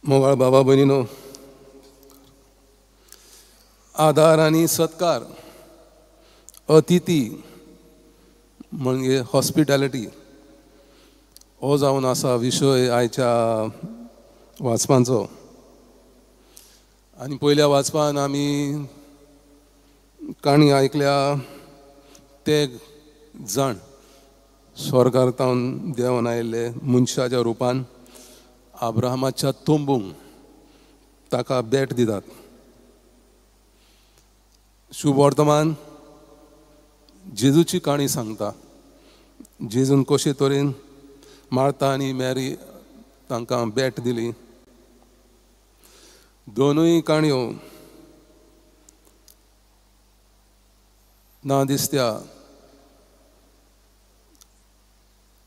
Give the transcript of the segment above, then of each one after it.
मोगाळ बाबा भयणीनो, आदार आनी सत्कार, अतिथी म्हणजे हॉस्पिटॅलिटी हो जावन आसा विशय आयच्या वाचपांचो. आनी पयल्या वाचपान आमी काणी आयकल्या ते जाण स्वर्गार तावन देंवन आयिल्ले मनशाच्या रुपान अब्राहमाच्या तंबूंक ताका भेट दितात. शुभ वर्तमान जेजूची काणी सांगता. जेजून कशे तरेन मार्ता आनी मॅरी तांकां भेट दिली. दोनूय काणयो ना दिसत्या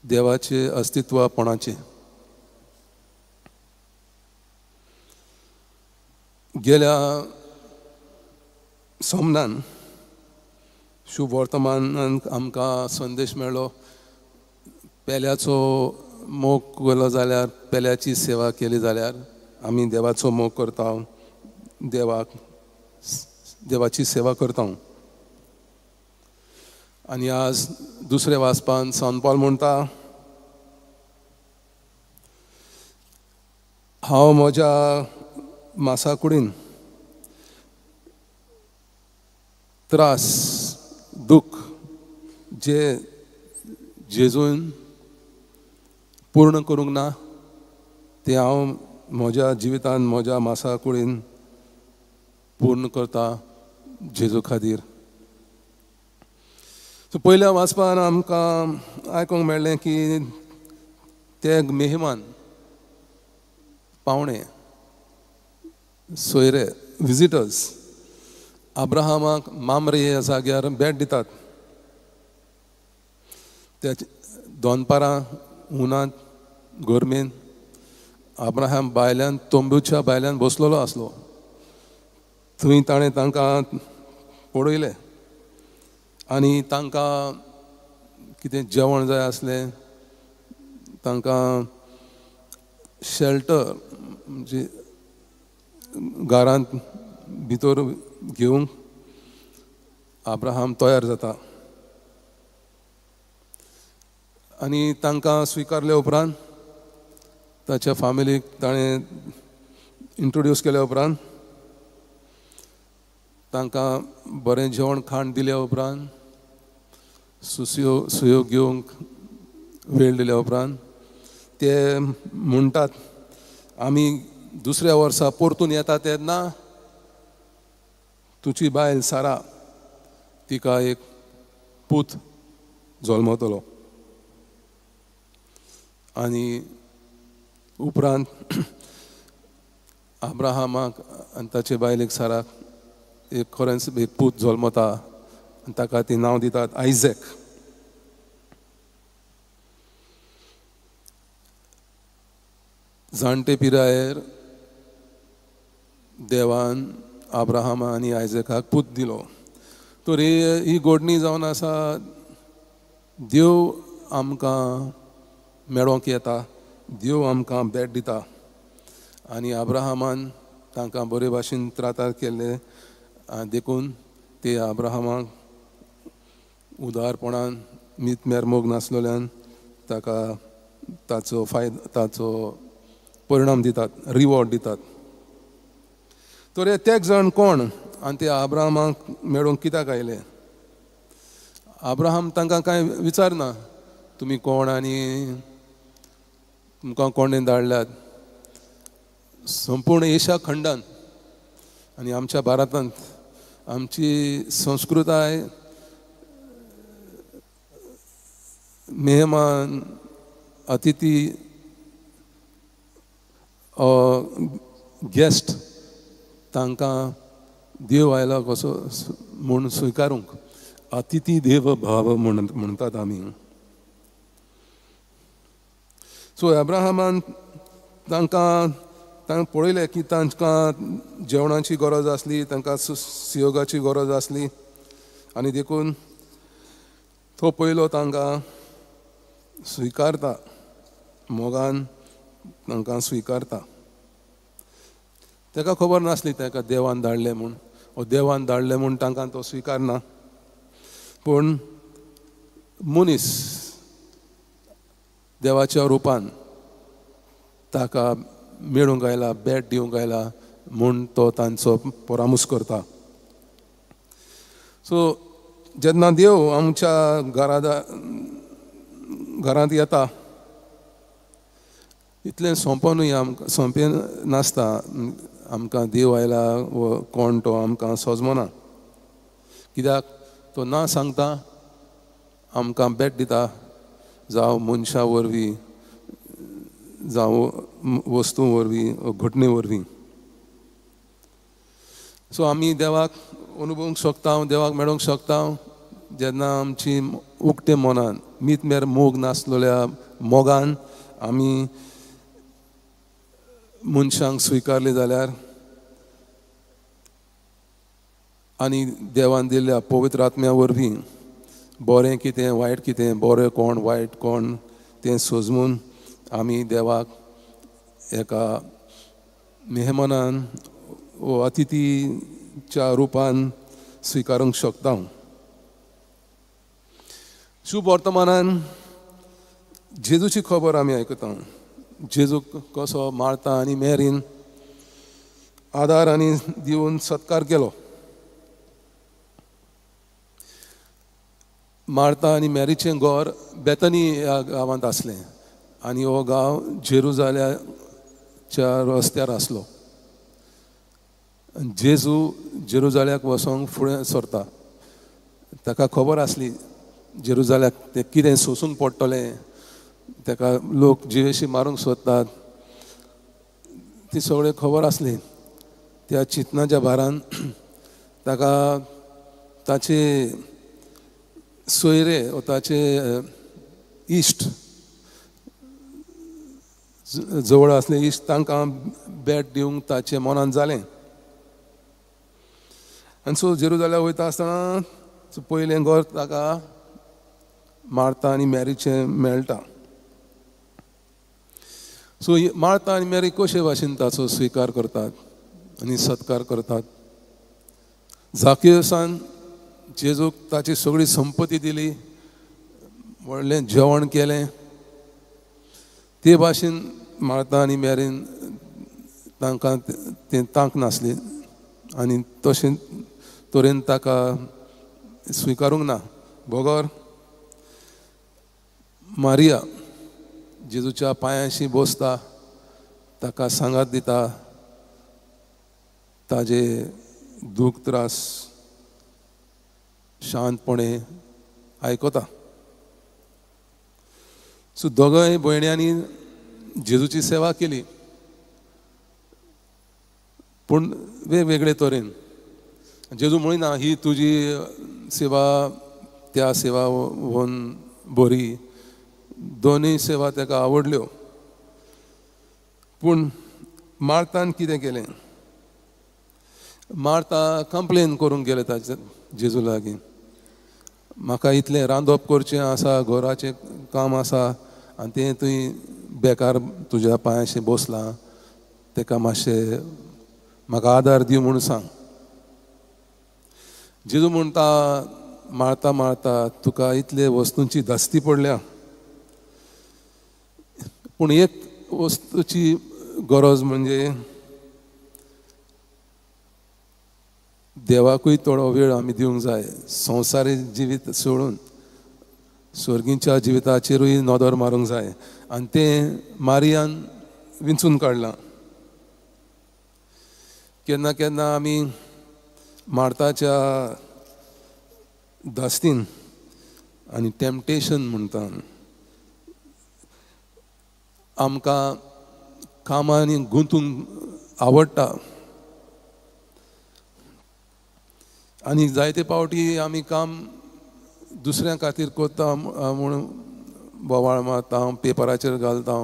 देवाचे अस्तित्वपणाचे. गेल्या सोमनान शुभ वर्तमानान आमकां संदेश मेळ्ळो, पेल्याचो मोग केलो जाल्यार, पेल्याची सेवा केली जाल्यार आमी देवाचो मोग करता, देवाक देवाची सेवा करता. आनी आज दुसऱ्या वाचपान सांत पावल म्हणटा, हांव म्हज्या मासा कुडीन त्रास दुःख जे जेजून पूर्ण करूंक ना ते हांव म्हज्या जिवितान म्हज्या मासा कुडीन पूर्ण करता जेजू खातीर. सो पयल्या वाचपान आमकां आयकूंक मेळ्ळें की ते मेहमान, पावणे, सोयरे, विजिटर्स अब्राहमाक मामरे ह्या जाग्यार भेट दितात. त्या दोनपारां उनांत गरमेन अब्राहम भायल्यान तंबूच्या भायल्यान बसलेलो आसलो. थंय ताणें तांकां पळयलें आनी तांकां कितें जेवण जाय आसलें, तांकां शेल्टर म्हणजे घरांत भितर घेवंक अब्राहम तयार जाता. आनी तांकां स्विकारल्या उपरांत ताच्या फामिलीक ताणें इंट्रोड्यूस केल्या उपरांत तांकां बरें जेवण खाण दिल्या उपरांत सुयो घेवंक वेळ दिल्या उपरांत ते म्हणटात, आमी दुसऱ्या वर्सा परतून येता तेन्ना तुजी बायल सारा तिका एक पूत जल्मतलो. आनी उपरांत अब्राहमाक आनी ताचे बायलेक साराक एक खरेंच एक पूत जल्मता आनी ताका ती नांव दितात आयझॅक. जाणटे पिरायेर देवान अब्राहम आनी आयझॅकाक पूत दिलो. तर ही गोडणी जावन आसा, देव आमकां मेळोंक येता, देव आमकां भेट दिता. आनी अब्राहमान तांकां बरे भाशेन त्रातार केल्ले देखून ते अब्राहमाक उदारपणान मीत मोग नासलेल्यान ताका ताचो फायदो, ताचो परिणाम दितात, रिवॉर्ड दितात. तर हे तेग जाण कोण आनी ते अब्राहमाक मेळोवंक कित्याक आयले? अब्राहम तांकां कांय विचारना, तुमी कोण आनी तुमकां कोणें धाडल्यात. संपूर्ण एशिया खंडान आनी आमच्या भारतांत आमची संस्कृताय मेहमान, अतिथी, गेस्ट तांकां देव आयला कसो म्हूण स्विकारूंक अतिथी देव भाव म्हणटात आमी. सो अब्राहमान तांकां तांकां पळयलें की तांकां जेवणाची गरज आसली, तांकां सहयोगाची गरज आसली आनी देखून तो पयलो तांकां स्विकारता, मोगान तांकां स्विकारता. ताका खबर नासली ताका देवान धाडलें म्हूण, वो देवान धाडलें म्हूण तांकां तो स्विकारना. पूण मनीस देवाच्या रुपान ताका मेळूंक आयला, भेट दिवंक आयला म्हूण तो तांचो परामूस करता. सो जेन्ना देव आमच्या घरांत येता इतलें सोंपोनूय आमकां सोंपें नासता. आमकां देव आयला वो कोण तो आमकां सोजमना, कित्याक तो ना सांगता आमकां भेट दिता, जावं मनशां वरवीं, जावं वस्तूं वरवीं, घटणे वरवीं. सो आमी देवाक अनुभवूंक शकता, देवाक मेळोवंक शकता जेन्ना आमची उक्ते मनान, मीत मेर मोग नासलेल्या मोगान आमी मनशांक स्विकारले जाल्यार आनी देवान दिल्ल्या पवित्र आत्म्या वरवीं बरें कितें वायट कितें, बरें कोण वायट कोण तें सोजमून आमी देवाक एका मेहमानान वो अतिथीच्या रुपान स्विकारूंक शकता. शुभ वर्तमानान जेजूची खबर आमी आयकता. जेजू कसो मार्ता आनी मेरीन आदार आनी दिवन सत्कार केलो. मार्ता आनी मेरीचें घर बेतनी ह्या गांवांत आसलें आनी हो गांव जेरुजाल्याच्या रस्त्यार आसलो. जेजू जेरुजाल्याक वचोंक फुडें सरता. ताका खबर आसली जेरुजाल्याक तें कितें सोसूंक पडटलें, ताका लोक जिवेशी मारूंक सोदतात, ती सगळें खबर आसली. त्या चिंतनाच्या भारान ताका ताचे सोयरे वा ताचे इश्ट जवळ आसले इश्ट तांकां भेट दिवंक ताचें मनान जालें. आनी सो जेरुजाल्याक वयता आसतना पयलें घर ताका मार्ता आनी मॅरीचें मेळटा. सो मार्ता आनी मॅरी कशे भाशेन ताचो स्विकार करतात आनी सत्कार करतात. जाकियसान जेजूक ताची सगळी संपत्ती दिली, व्हडलें जेवण केलें. ते भाशेन मार्ता आनी मॅरीन तांकां तें तांक नासली आनी तशें तरेन ताका स्विकारूंक ना. बगर मारिया जेजूच्या पांयांशी बसता, ताका सांगात दिता, ताजे दूख त्रास शांतपणे आयकता. सो दोगांय भयण्यांनी जेजूची सेवा केली, पूण वेगवेगळे तरेन. जेजू म्हणिना ही तुजी सेवा त्या सेवा वन बरी, दोनूय सेवा ताका आवडल्यो. पूण मार्तान कितें केलें, मार्ता कंप्लेन करूंक गेलें ताचे जेजू लागीं, म्हाका इतलें रांदप करचें आसा, घराचें काम आसा आनी तें तुवें बेकार तुज्या पांयाशी बसलां, ताका मातशें म्हाका आदार दी म्हूण सांग. जेजू म्हणटा, मार्ता मार्ता तुका इतले वस्तूंची धास्ती पडल्या, पूण एक वस्तूची गरज म्हणजे देवाकूय थोडो वेळ आमी दिवंक जाय. संवसारी जिवीत सोडून स्वर्गीच्या जिविताचेरूय नदर मारूंक जाय आनी तें मारियान विंचून काडलां. केन्ना केन्ना आमी मार्ताच्या धास्तीन आनी टेम्पटेशन म्हणटा आमकां कामांनी गुंतूंक आवडटा आनी जायते पावटी आमी काम दुसऱ्यां खातीर करता म्हूण बोवाळ मारता, पेपराचेर घालता,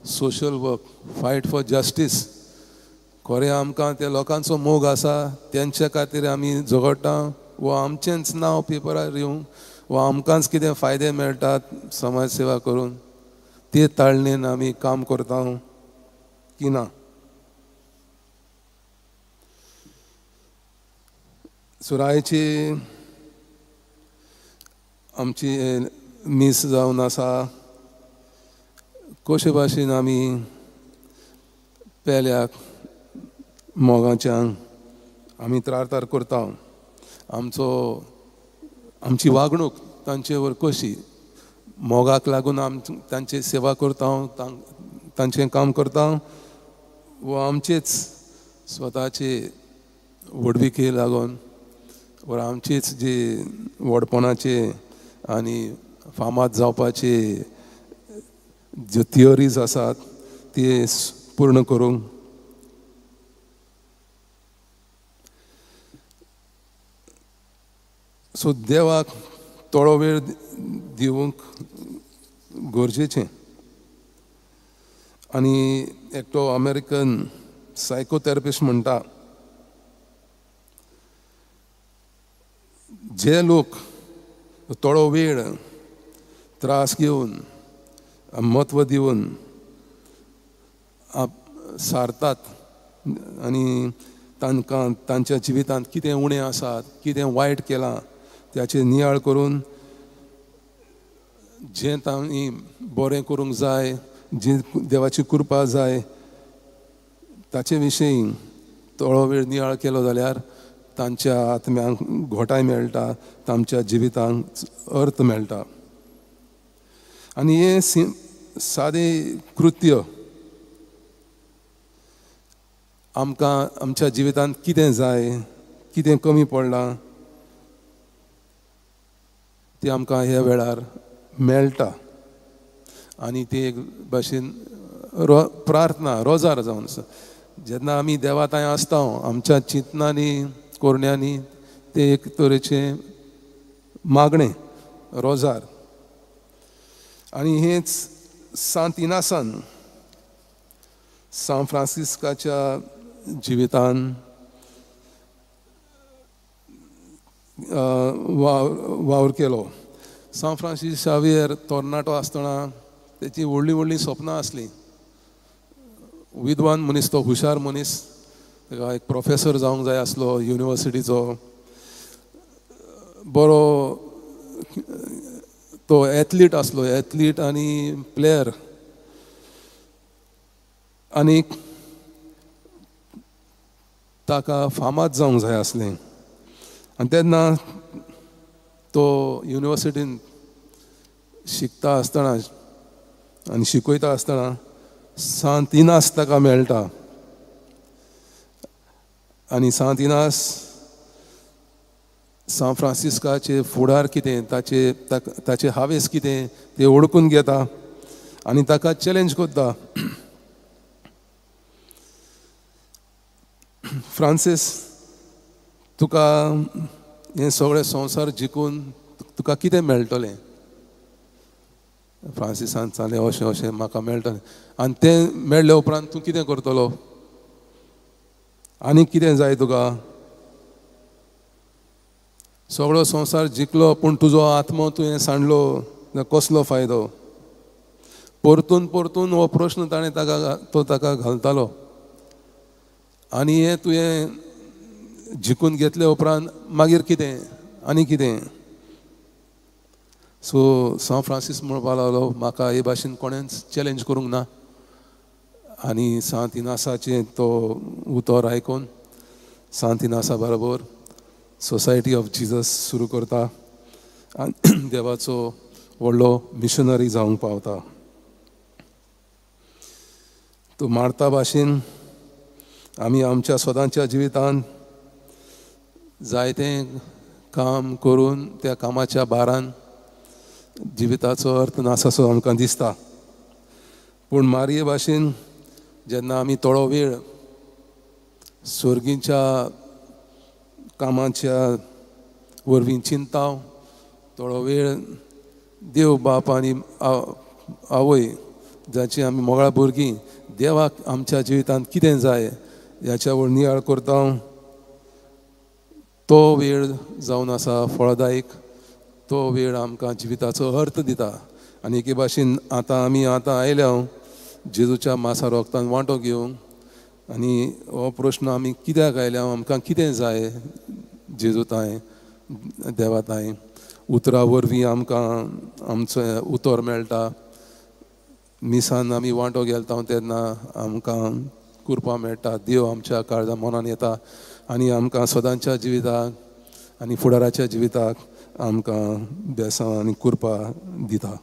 social work, fight for justice. खरें आमकां त्या लोकांचो मोग आसा, तेंच्या खातीर आमी झगडटा वा आमचेंच नांव पेपरार येवंक वा आमकांच कितें फायदे मेळटात समाज सेवा करून, ते ताळणेन आमी काम करता की ना. सुरायची आमची मीस जावन आसा कशे भाशेन आमी पेल्याक मोगाच्यान आमी त्रारतार करता, आमचो आमची वागणूक तांचेवर कशी, मोगाक लागून आम तांची सेवा करता, तांचें काम करता वो आमचेच स्वताचे व्हडविके लागून वा आमचीच जी व्हडपणाचे आनी फामाद जावपाचे ज्यो थियोरीज आसात ते पूर्ण करूंक. सो देवाक थोडो वेळ दिवंक गरजेचें. आनी एकटो अमेरिकन सायकोथेरपिस्ट म्हणटा, जे लोक थोडो वेळ त्रास घेवन म्हत्व दिवन सारतात आनी तांकां तांच्या जिवितांत कितें उणें आसात, कितें वायट केलां त्याचेर नियाळ करून जें तांणी बरें करूंक जाय, जी देवाची कृपा जाय ताचे विशीं थोडो वेळ नियाळ केलो जाल्यार तांच्या आत्म्यांक घोटाय मेळटा, तांच्या जिवितांक अर्थ मेळटा. आनी हें सादें कृत्य आमकां आमच्या जिवितांत कितें जाय, कितें कमी पडलां तें आमकां ह्या वेळार मेळटा. आनी ती एक भाशेन प्रार्थना रोजार जावन आसा. जेन्ना आमी देवा थंय आसता आमच्या चिंतनांनी कोरण्यांनी तें एक तरेचें मागणें रोजार. आनी हेंच सांत इनासान सांत फ्रांसिस्काच्या जिवितान वावर केलो. सांत फ्रांसीस शावियर तरणाटो आसतना तेची व्हडलीं व्हडलीं सपनां आसलीं. विद्वान मनीस तो, हुशार मनीस, ताका एक प्रोफेसर जावंक जाय आसलो युनिवर्सिटीचो, बरो तो एथलीट आसलो, एथलीट आनी प्लेयर. आनी ताका फामाद जावंक जाय आसलें. आनी तेन्ना तो युनिवर्सिटीन शिकता आसतना आनी शिकयता आसतना सांत इनास ताका मेळटा. आनी सांत इनास सांत फ्रांसिस्काचे फुडार कितें, ताचे ताचे हावेस कितें ते ओळखून घेता आनी ताका चॅलेंज करता. फ्रांसीस, तुका हें सगळें संवसार जिखून तुका कितें मेळटलें? फ्रांसिसान सांगलें अशें अशें म्हाका मेळटलें. आनी तें मेळ्ळे उपरांत तूं कितें करतलो आनी कितें जाय तुका? सगळो संवसार जिखलो पूण तुजो आत्मो तुवें सांडलो, कसलो फायदो? परतून परतून हो प्रश्न ताणें ताका तो ताका घालतालो. आनी हें तुवें जिखून घेतले उपरांत मागीर कितें आनी कितें? सो सांत फ्रांसीस म्हणपाक लागलो, म्हाका हे भाशेन कोणेंच चॅलेंज करूंक ना. आनी सांत इनासाचें तो उतर आयकून सांत इनासा बरोबर सोसायटी ऑफ जिजस सुरू करता आनी देवाचो व्हडलो मिशनरी जावंक पावता. तो मारता भाशेन आमी आमच्या स्वताच्या जिवितांत जायतें काम करून त्या कामाच्या भारान जिविताचो अर्थ नासासो आमकां दिसता. पूण मारये भाशेन जेन्ना आमी थोडो वेळ सर्गीच्या कामाच्या वरवीं चिंता, थोडो वेळ देव बाप आनी आवय जाची आमी मोगाळ भुरगीं देवाक आमच्या जिवितांत कितें जाय ह्याच्या वर नियाळ करता, तो वेळ जावन आसा फळदायक. तो वेळ आमकां जिविताचो अर्थ दिता. आनी एके भाशेन आतां आमी आतां आयल्या जेजूच्या मासा रोगतान वांटो घेवंक आनी हो प्रश्न आमी कित्याक आयल्या, आमकां कितें जाय जेजू तांय देवा तांय उतरा वरवीं आमकां आमचें उतर मेळटा. मिसान आमी वांटो घेता तेन्ना आमकां कुरपा मेळटा. देव आमच्या काळजा मनान येता आनी आमकां सदांच्या जिविताक आनी फुडाराच्या जिविताक आमकां बेसांव आनी कुरपा दिता.